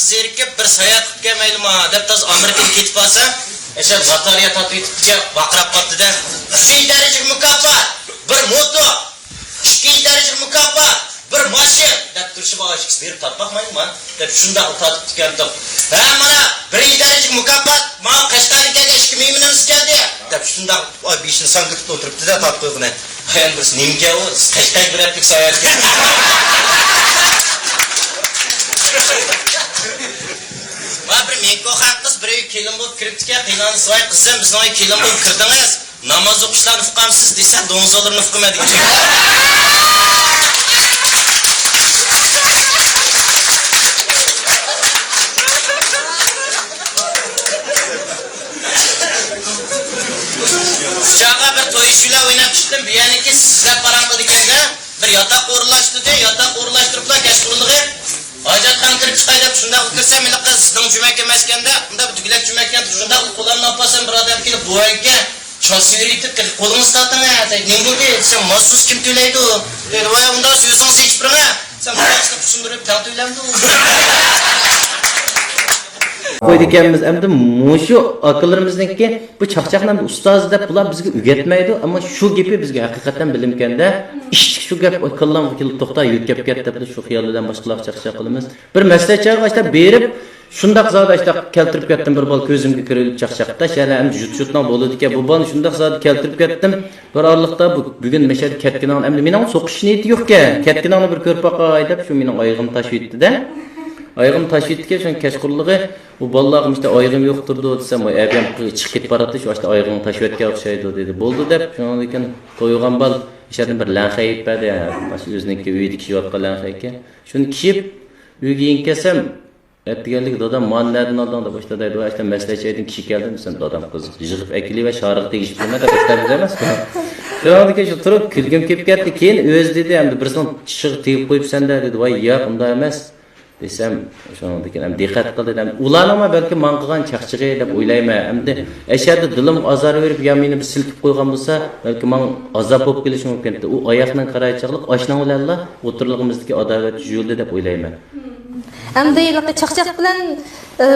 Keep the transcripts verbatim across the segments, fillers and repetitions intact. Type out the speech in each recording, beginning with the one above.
زېرىكىپ بىر ساياھەت قىلىپ كەلمەيلىما دەپ تازا ئامېرىكىغا كېتىپ بارسام، ئەشە لاتارىيە تارتىۋېتىپتىكەن، ۋارقىراپ قاپتىدە. بىرىنچى دەرىجىلىك مۇكاپات، بىر موتور. ئىككىنچى دەرىجىلىك مۇكاپات، بىر ماشىنا دەپ تۇرۇشى بار، ئىككىسى بېرىپ تارتماقمايدۇ مانا دەپ شۇنداق تارتىپتىكەن. ھە، مانا بىرىنچى دەرىجىلىك مۇكاپات، ماۋۇ قەشقەردىن كەلگەن ئىككى مېيمىنىمىز كەلدى دەپ شۇنداق، ۋاي، بېشىنى ساڭگىتىپ ئولتۇرۇپتۇ-دە، تارتىپ قويغىنى. ھەي، ئەمدى بىرسى نېمىكەن ئۇ؟ قەشقەرگە بىر ھەپتىلىك ساياھەتكە. ۋاي، بىر مېڭكوخان قىز بىر ئۆيگە كېلىن بولۇپ كىرىپتىكەن، قېينانىسى، ۋاي قىزىم، بىزنىڭ ئۆيگە كېلىن بولۇپ كىردىڭىز. ناماز ئوقۇشلارنى ئۇقامسىز دېسە، دوڭزاللىرىنى ئۇقىمەن دېگۈدەك. چاغا بىر توي ئىشى بىلەن ئويناپ چىقتىم، بۇ يەرنىڭكى سىزلەپ پاراڭ قىلىدىكەن-دە. بىر ياتاق ئورۇنلاشتۇردى، ياتاق ئورۇنلاشتۇرۇپلا كەچقۇرۇنلۇقى، ھاجەتخانىغا كىرىپ چىقاي دەپ شۇنداق كىرسەم، ھېلىقى زىدىڭ جۈمەك ئەمەسكەن-دە، ئۇنداق بىر دۈگىلەك جۈمەككەن، شۇنداق قولۇمنى ئاپارسام، بىر ئادەم كېلىپ، بوۋايكەن، چاس يۈرۈۋېتىپ، قېنى قولىڭىزنى تارتىڭ ھە دەيدۇ. نېمە بولدى دېسەم، ماخسۇس كىم تۆلەيدۇ؟ دەيدۇ. ۋاي، ئۇنداق ئۆزىڭىز چېچىپ بېرىڭ ھە دېسەم، بۇ ۋاقىتتا چۈشەندۈرۈپ تەڭ تۆلەمدۇ. قويىدىكەنمىز. ئەمدى مۇشۇ ئاكىلىرىمىزنىڭكى بۇ چاقچاقنى ئەمدى ئۇستاز دەپ بۇلار بىزگە ئۆگەتمەيدۇ، ئەمما شۇ گېپى بىزگە ھەقىقەتەن بىلىمكەندە، ئىشتىك شۇ گەپ كاللامغا كېلىپ توختاي، يۆتكەپ كەت دەپلا شۇ خىيال بىلەن باشقىلارغا چاقچاق قىلىمىز. بىر مەسلىھەت چاغىغا ئاشتا بېرىپ، شۇنداق زادى ئاشتا كەلتۈرۈپ كەتتىم، بىر بالا كۆزۈمگە كىرىۋېلىپ چاقچاقتا، شەنە ئەمدى يۇت-يۇتنىڭ بولىدىكەن، بۇ بالىنى شۇنداق زادى كەلتۈرۈپ كەتتىم. بىر ئارىلىقتا بۇ، بۈگۈن مەشەدە كەتكىنىڭ، ئەمدى مېنىڭ سوقۇش نىيىتى يوقكەن، كەتكىنىڭنى بىر كۆرۈپ باقاي دەپ، شۇ مېنىڭ ئايىغىمنى تاشلىۋېتىپتىدە. ئايىغىمنى تاشلىۋېتىپتىكەن، شۇ كەچقۇرۇنلۇقى، ئۇ بالىلارغا مۇشۇنداق ئايىغىم يوق تۇرىدۇ دېسەم، ئۇ ئەبىيام چىقىپ كېتىپ باراتتى، شۇ ئاشتا ئايىغىڭنى تاشلىۋەتكەن ئوخشايدۇ دېدى. بولدى دەپ، شۇنىڭدىن كېيىن تويغان بال ئىچەردىن بىر لەڭخەي يېپىپ بەردى، ئاشۇ ئۆزىنىڭكى ئۆيىدە كىيىۋاتقان لەڭخەيكەن. شۇنى كىيىپ، ئۆيگە يېنىپ كەلسەم، ئەتىگەنلىكى دادام، مانى نەدىن ئالدىڭ دەپ باشتا دەيدۇ. ئاشتا مەسلىھەتچى ئايدىن كىشى كەلدى دېسەم، دادام قىز يىغىپ ئەكېلىۋە، شارىغا تېگىشىپ كەلمە دەپ باشتا دېدى ئەمەسمۇ. شۇنىڭدىن كېيىن شۇ تۇرۇپ كۈلگۈم كېلىپ كەتتى. كېيىن ئۆزى دېدى، ئەمدى بىرسىنىڭ چىشىغا تېگىپ قويۇپسەن-دە دېدى. ۋاي ياق، ئۇنداق ئەمەس دېسەم، شۇنىڭدىن كېيىن ئەمدى دىققەت قىلدى. ئەمدى ئۇلارنىڭمۇ بەلكىم ماڭا قىلغان چاقچىقى دەپ ئويلايمەن. ئەمدى ئەشەدە دىلىمغا ئازار بېرىپ يا مېنى بىر سىلكىپ قويغان بولسا، بەلكىم ماڭا ئازاب بولۇپ قېلىشى مۇمكىن ئىدى. ئۇ ئاياغنىڭ قارايچاقلىق ئاشۇنىڭ بىلەنلا ئوتتۇرىلىقىمىزدىكى ئاداۋەت يۇيۇلدى دەپ ئويلايمەن. ئەمدى ھېلىقى چاقچاق بىلەن، ئە،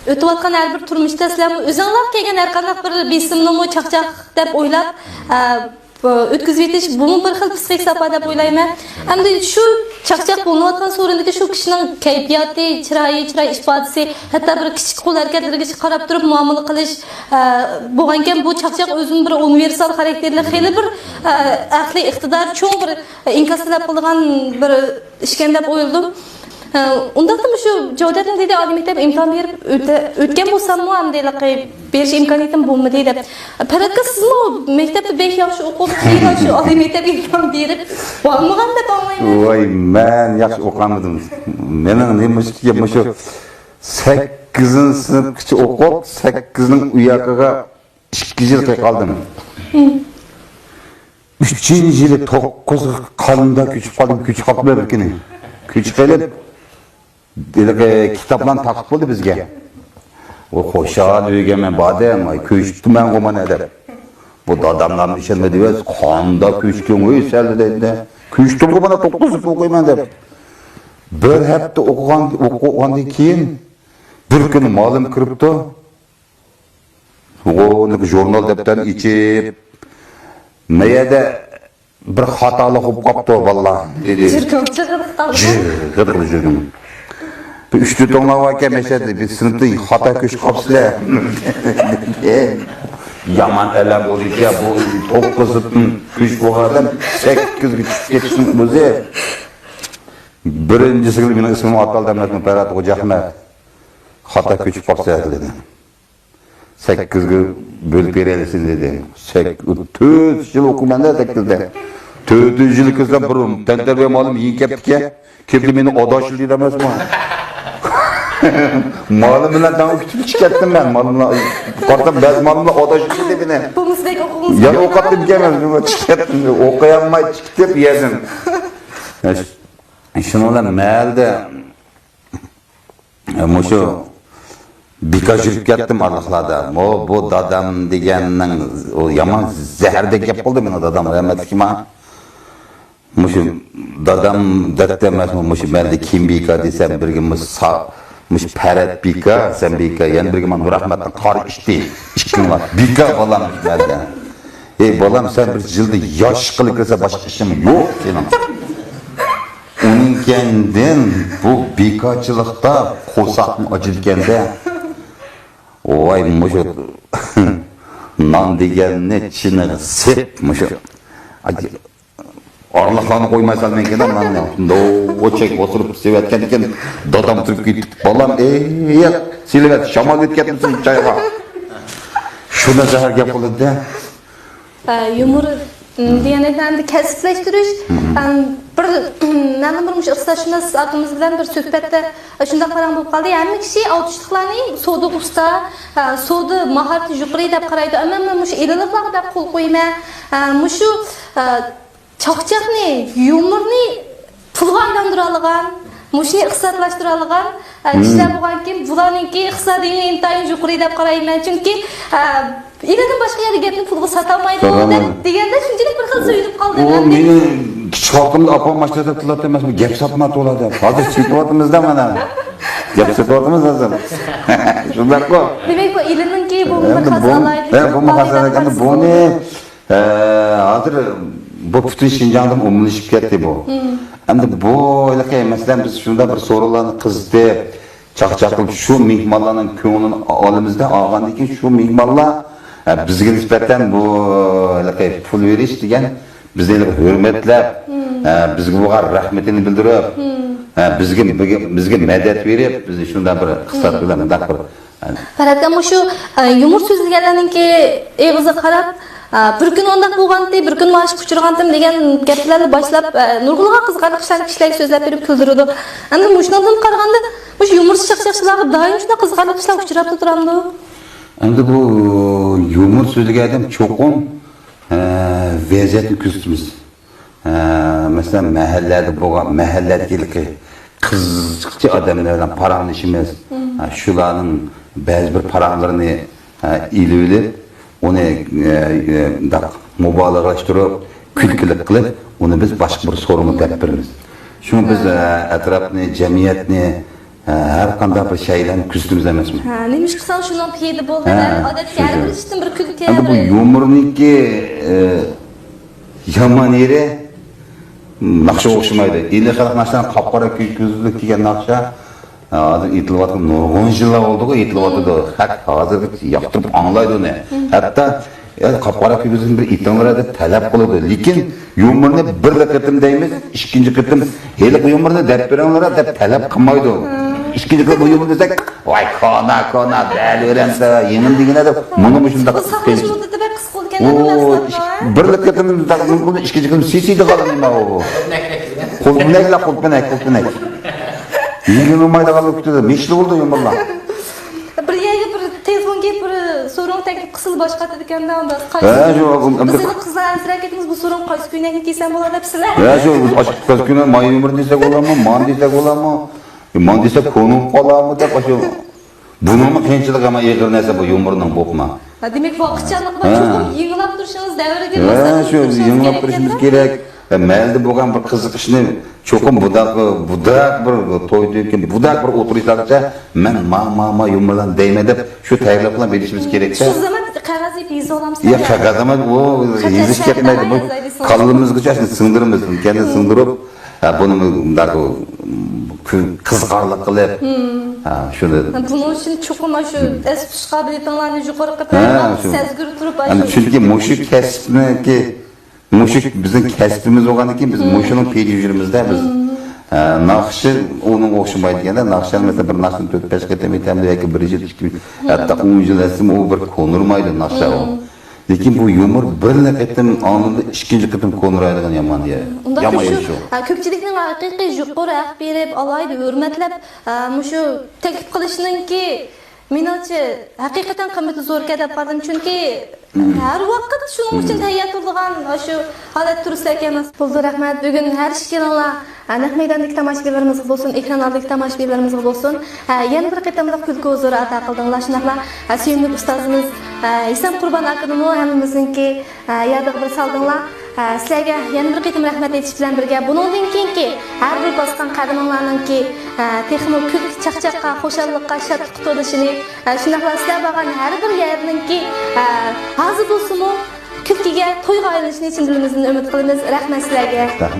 ئۆتۈۋاتقان ھەر بىر تۇرمۇشتا سىلەرمۇ ئۆزۈڭلارغا كەلگەن ھەر قانداق بىر بېسىمنىمۇ چاقچاق دەپ ئويلاپ، ئە، ئۆتكۈزۈۋېتىش، بۇمۇ بىر خىل پسىخىك ساپا دەپ ئويلايمەن. ئەمدى شۇ چاقچاق بولۇنۇۋاتقان سورۇندىكى شۇ كىشىنىڭ كەيپىياتى، چىرايى، چىراي ئىپادىسى، ھەتتا بىر كىچىك قول ھەرىكەتلىرىگە قاراپ تۇرۇپ مۇئامىلە قىلىش، ئە، بولغانىكەن، بۇ چاقچاق ئۆزىمۇ بىر ئۇنىۋېرسال خاراكتېرلىك، خېلى بىر، ئە، ئەقلىي ئىقتىدارى چوڭ بىر ئىنكاس تەلەپ قىلىدىغان بىر ئىشكەن دەپ ئويلىدىم. ئۇنداقتا مۇشۇ جاۋدەتنىڭ دېدى، ئالىي مەكتەپ ئىمتىھان بېرىپ ئۆتە-، ئۆتكەن بولساممۇ، ئەمدى ھېلىقى بېرىش ئىمكانىيىتىم بولمىدى دەپ. پەرھات ئاكا، سىزمۇ مەكتەپتە بەك ياخشى ئوقۇپ، خېلى ياخشى ئالىي مەكتەپ ئىمتىھان بېرىپ بارمىغان دەپ ئاڭلايمەن. ۋاي، مەن ياخشى ئوقۇمىدىم. مېنىڭ نېمە مۇشۇ، مۇشۇ سەككىزىنچى سىنىپقىچە ئوقۇپ، سەككىزنىڭ ئۇ ياقىغا ئىككى يىل قېلىپ قالدىم. ئۈچىنچى يىلى توققۇزغا قانداق كۆچۈپ قالدىم، كۆچۈپ قاپتىمەن بىر كۈنى. كۆچۈپ قېلىپ، ھېلىقى كىتابلارنى تارقىتىپ بولدى بىزگە. ئۇ خۇشال ئۆيگە مەن باردىم، ئاي، كۆچۈپتىمەنغۇ مانا دەپ. بۇ داداملارمۇ ئىشەنمىدى، ۋە قانداق كۆچتۈڭ ئۆي سەن دەيدۇ. كۆچتۈمغۇ مانا توققۇز سىنىپ ئوقۇيمەن دەپ. بىر ھەپتە ئوقۇغان، ئوقۇغاندىن كېيىن بىر كۈنى مۇئەللىم كىرىپتۇ. ئۇنىڭ ژۇرنال دەپتەرنى ئېچىپ، «ما يەردە بىر خاتالىق بولۇپ قاپتۇ، بالىلار» دېدى. جىركىلىپ جىركىلىپ قالدىمۇ؟ جىركىلىپ جىركىلىپ. بىر ئۈچ تۆت توڭلار باركەن، مەشەدە بىر سىنىپتا خاتا كۆچۈپ قاپسىلەر. يامان ئەلەم بولدىكەن، بۇ توققۇزدىن كۆچۈپ بولغان ئادەم سەككىزگە چۈشۈپ كېتىشنىڭ ئۆزى. بىرىنچىسىگە مېنىڭ ئىسمىم ئاتالدى ئەمەسمۇ، پەرھات خوجاھمەت. خاتا كۆچۈپ قاپسىلەر دېدى. سەككىزگە بۆلۈپ بېرەلىسىن دېدى. سەك-، تۆت يىل ئوقۇيمەن-دە سەككىزدە. تۆتىنچى يىلى كىرسەم، بىر تەنتەربىيە مۇئەللىم يېڭى كەپتىكەن. كېلىپ مېنى ئاداش دېدى ئەمەسمۇ؟ مۇئەللىم بىلەن تەڭ كۈتۈپ چىقىپ كەتتىم مەن. مۇئەللىملەر، قارىسام، بەزى مۇئەللىملار ئاداش دېدى مېنى. بۇمۇسىدەك ئوقۇغۇڭىز يەنە ئوقۇتتىم ئىكەن مەن، چىقىپ كەتتىم. ئوقۇيالماي چىقىپ يەردىن. شۇنىڭ بىلەن مەھەلدە مۇشۇ بىكار يۈرۈپ كەتتىم ئارىلىقلاردا. بۇ، بۇ دادام دېگەننىڭ، ئۇ يامان زەھەردەك گەپ قىلدى مېنىڭ دادام، رەھمەتلىكىما. مۇشۇ دادام دەپتۇ ئەمەسمۇ، مۇشۇ مەندە كىم بىكار دېسەم، بىرگە مۇشۇ سا-، مۇشۇ پەرەت بىكا، سەن بىكا، يەنە بىرگە مانا نۇرئەخمەتنىڭ قارى ئىشتى. ئىككىڭلار بىكا بالام دېدى. ئەي بالام، سەن بىر يىلدا ياش قىلىپ كىرسە باشقا ئىشىڭ يوق سېنىڭ. ئۇنىڭ كەينىدىن بۇ بىكارچىلىقتا قورساقمۇ ئاچىدىكەندە. ۋاي مۇشۇ نان دېگەننى چىنىغا سېپ مۇشۇ. ئارىلىقلارنى قويماي سالمايكەن ناننى. نوچەك ئولتۇرۇپ سېۋەتكەن ئىكەن، دادام تۇرۇپ كېتىپ، بالام، ئېي، سېلىۋەت، شامال ئۆتۈپ كەتمىسۇن چايغا. شۇنداق زەھەر گەپ قىلىدۇ-دە. ئە، يۇمۇر، م، دېگەندەك ئەمدى كەسىپلەشتۈرۈش، ئەم، بىر، مەلۇم بىر مۇشۇ ئىقتىسادشۇناس ئاكىمىز بىلەن بىر سۆھبەتتە شۇنداق پاراڭ بولۇپ قالدى. ھەممە كىشى ئاۋۇتۇشلۇقلارنى سودىغا ئۇستا، ئە، سودا ماھارىتى يۇقىرى دەپ قارايدۇ. ئەمما مەن مۇشۇ ئېلىلىقلارغا بەك قول قويىمەن. ئە، مۇشۇ، ئە، چاقچاقنى، يۇمۇرنى پۇلغا ئايلاندۇرالىغان، مۇشۇنى ئىقتىسادلاشتۇرالىغان، ئە، كىشىلەر بولغانكىن، بۇلارنىڭكى ئىقتىسادىيىتى ئىنتايىن يۇقىرى دەپ قارايمەن. چۈنكى، ئە، ئىلىدىن باشقا يەردە گەپنى پۇلغا ساتالمايدۇ دەپ دېگەندە شۇنچىلىك بىر خىل سۆيۈنۈپ قالدىم. ئۇ مېنىڭ كىچىك ۋاقتىمدا ئاپام ماشىنا سېتىۋاتاتتى ئەمەسمۇ، گەپ ساتما تولا دەپ. ھازىر سېتىۋاتىمىزدا مانا. گەپ سېتىۋاتىمىز ھازىر. شۇنداققۇ. دېمەك، بۇ ئېلىنىڭكى بۇ بىر خاس ئالاھىدىلىك، بۇ خاس ئالاھىدىلىك. بۇنى ئە، ھازىر بۇ پۈتۈن شىنجاڭدىمۇ ئومۇملىشىپ كەتتى بۇ. ئەمدى بۇ ھېلىقى مەسىلەن، بىز شۇنداق بىر سورۇنلارنى قىزىتىپ، چاقچاق قىلىپ، شۇ مېھمانلارنىڭ كۆڭلىنى ئالىمىزدە، ئالغاندىن كېيىن شۇ مېھمانلار، ئە، بىزگە نىسبەتەن بۇ ھېلىقى پۇل بېرىش دېگەن، بىزنى ھېلىقى ھۆرمەتلەپ، ئە، بىزگە بولغان رەھمىتىنى بىلدۈرۈپ، ئە، بىزگە، بىزگە، بىزگە مەدەت بېرىپ، بىزنى شۇنداق بىر ئىقتىساد بىلەن مۇنداق بىر ئەلۋەتتە، مۇشۇ، ئە، يۇمۇر سۆزلىگەنلەرنىڭكى ئېغىزىغا قاراپ، ئە، بىر كۈن ئۇنداق بولغانتى، بىر كۈن مانا شۇ ئۇچرىغانتىم دېگەن گەپلەرنى باشلاپ، ئە، نۇرغۇنلىغان قىزىقارلىق ئىشلارنى كىشىلەرگە سۆزلەپ بېرىپ كۈلدۈرىدۇ. ئەمدى مۇشۇنىڭدىن قارىغاندا، مۇشۇ يۇمۇرچى چاقچاقچىلارغا دائىم شۇنداق قىزىقارلىق ئىشلار ئۇچراپلا تۇرامدۇ؟ ئەمدى بۇ يۇمۇر سۆزلىگەن ئادەم چوقۇم، ئە، ۋەزىيەتنى كۆزىتىمىز. ئە، مەسىلەن، مەھەللەدە بولغان، مەھەللەدىكى قىزىقچى ئادەملەر بىلەن پاراڭلىشىمىز. ئە، شۇلارنىڭ بەزى بىر پاراڭلىرىنى، ئە، ئېلىۋېلىپ، ئۇنى، ئە، ئە، مۇنداق مۇبالىغىلەشتۈرۈپ، كۈلكىلىك قىلىپ، ئۇنى بىز باشقا بىر سورۇنغا دەپ بېرىمىز. شۇڭا بىز، ئە، ئەتراپنى، جەمئىيەتنى، ھە، ھەر قانداق بىر شەيلەرنى كۆزىتىمىز ئەمەسمۇ؟ ھە، نېمىشقا دېسەڭ شۇنىڭ پېيىدە بولدى. ھە، مەن ئادەتتە ھەر بىر ئىشتىن بىر كۈلكە. ئەمدى بۇ يۇمۇرنىڭكى، ئە، يامان يېرى، ناخشا ئوخشىمايدۇ. ئىلى خەلق ناخشىلارنى قاپقارا كۆزلۈك كىيگەن ناخشا، ھازىر ئېيتىلىۋاتقان نۇرغۇن يىللار بولدىغۇ ئېيتىلىۋاتىدۇ. خەق ھازىر ياقتۇرۇپ ئاڭلايدۇ ئۇنى. ھەتتا، يا، قاپقارا كۆزلۈكنى بىر ئېيتىڭلار دەپ تەلەپ قىلىدۇ. لېكىن يۇمۇرنى بىر قېتىم دەيمىز، ئىككىنچى قېتىم ھېلىقى يۇمۇرنى دەپ بېرىڭلار دەپ تەلەپ قىلمايدۇ. ئىككىنچى قېتىم بۇ يۇمۇرنى دېسەك، ۋاي كونا، كونا، بەلىۋېرەمسە، يېڭىنى دېگىنە دەپ، مۇنىمۇ شۇنداق. ساقلاش مۇددىتى بەك قىسقا بولىدىكەن ئۇ، مەھسۇلاتنىڭ. بىر قېتىم دەپ يۇمۇرنى ئىككىنچى قېتىم سېسىيدىغان نېمە ئۇ؟ قۇلپىنەكلا، قۇلپىنەك، قۇلپىنەك. يېڭىلمايدىغانلىق كۈتىدۇ. مىشلى بولدى يۇمۇرلار. بىر يەرگە بىر تېلېفونغا بىر سورۇن تەكلىپ قىلسىلا باشقا ئاتىدىكەن-دە، ئۇنداق قايسى، ھە، شۇ، بىز ئەمدى ئەنسىرەپ كېتىمىز، بۇ سورۇن قايسى كۆينەكنى كىيسەم بولار دەپسىلەر. ھە، شۇ، ئاشۇ قايسى كۆينەك، مايا يۇمۇر دېسەك بولامۇ، مان دېسەك بولامۇ، مان دېسەك كونۇپ قالامۇ دەپ، ئاشۇ، بۇنىڭمۇ قىيىنچىلىقى يامان ئېغىر نەرسە بۇ يۇمۇرنىڭ بولۇپمۇ. ھە، دېمەك، ۋاقىتچانلىقى بار، ھە. چوقۇم يېڭىلاپ تۇرۇشىڭىز، دەۋرگە، ھە، ماسلىشىپ شۇ، تۇرۇشىڭىز يېڭىلاپ كېرەك تۇرۇشىمىز ئەمەس؟ كېرەك. ھە، مەھەللىدە بولغان بىر قىزىق ئىشنى چوقۇم بۇنداق، بۇنداق بىر تويدىن كېيىن بۇنداق بىر ئولتۇرۇشلارغىچە مەن ما، ما، ما يۇمۇرلارنى دەيمەن دەپ شۇ تەييارلىق بىلەن بېرىشىمىز كېرەك. شۇ زامان قەغەز يېزىپ يېزىۋالامسىلەر؟ يا، قەغەز ئەمەس، ئۇ خەت يېزىش كەتمەيدۇ. بۇ يازايدۇ، كاللىمىزغىچە شۇنى سىڭدۈرىمىز. كەينىدىن سىڭدۈرۈپ، ھە، بۇنى مۇنداق قىزىقارلىق قىلىپ، ھە، شۇنى. بۇنىڭ ئۈچۈن چوقۇم شۇ ئەس تۇتۇش قابىلىيىتىڭلارنى يۇقىرى قىلىپ، ھە، ھەر ۋاقىت شۇ. سەزگۈر تۇرۇپ، ئەمدى شۇ. چۈنكى مۇشۇ كەسىپنىڭكى مۇشۇ بىزنىڭ كەسپىمىز بولغاندىن كېيىن، بىز مۇشۇنىڭ پېيىدە يۈرىمىزدە بىز. ئە، ناخشا ئۇنىڭغا ئوخشىمايدىكەن-دە، ناخشا مەسىلەن، بىر ناخشىنى تۆت-بەش قېتىم ئېيتامدۇ ياكى بىر يىل، ئىككى يىل، ھەتتا ئون يىل ئېيتسىمۇ، ئۇ بىر كونىرىمايدۇ ناخشا ئۇ. لېكىن بۇ يۇمۇر بىرلا قېتىم ئاڭلىنىدۇ، ئىككىنچى قېتىم كونىرايدىغان يامان يە-، ئۇنداقتا يامان شۇ، يېرى شۇ. ھە، كۆپچىلىكنىڭ ھەقىقىي يۇقىرى ھەق بېرىپ، ئالاھىدە ھۆرمەتلەپ، ھە، مۇشۇ تەكلىپ قىلىشنىڭكى مېنىڭچە، ھەقىقەتەن قىممىتى زوركەن دەپ قارىدىم، چۈنكى ھەر ۋاقىت شۇنىڭ ئۈچۈن تەييار تۇرىدىغان شۇ ھالەت تۇرۇسىلەر ئىكەن. بولدى، رەھمەت. بۈگۈن ھەر ئىككىلىڭلار، ھە، نەق مەيداندىكى تاماشىبىنلىرىمىزغا بولسۇن، ئېكران ئالدىدىكى تاماشىبىنلىرىمىزغا بولسۇن، ھە، يەنە بىر قېتىملىق كۈلكە ھۇزۇرى ئاتا قىلدىڭلار. شۇنداقلا، ھە، سۆيۈملۈك ئۇستازىمىز، ھە، ھېسام قۇربان ئاكىنىمۇ ھەممىمىزنىڭكى، ھە، يادىغا بىر سالدىڭلار. ئە، سىلەرگە يەنە بىر قېتىم رەھمەت ئېيتىش بىلەن بىرگە، بۇنىڭدىن كېيىنكى ھەر بىر باسقان قەدىمىڭلارنىڭكى، ئە، تېخىمۇ كۈلكە، چاقچاققا، خۇشاللىققا، شادلىققا تولۇشىنى، ئە، شۇنداقلا سىلەر بارغان ھەر بىر يەرنىڭكى، ئە، ھازا بولسىمۇ كۈلكىگە، تويغا ئايلىنىشىنى چىن دىلىمىزدىن ئۈمىد قىلىمىز. رەھمەت سىلەرگە. رەھمەت.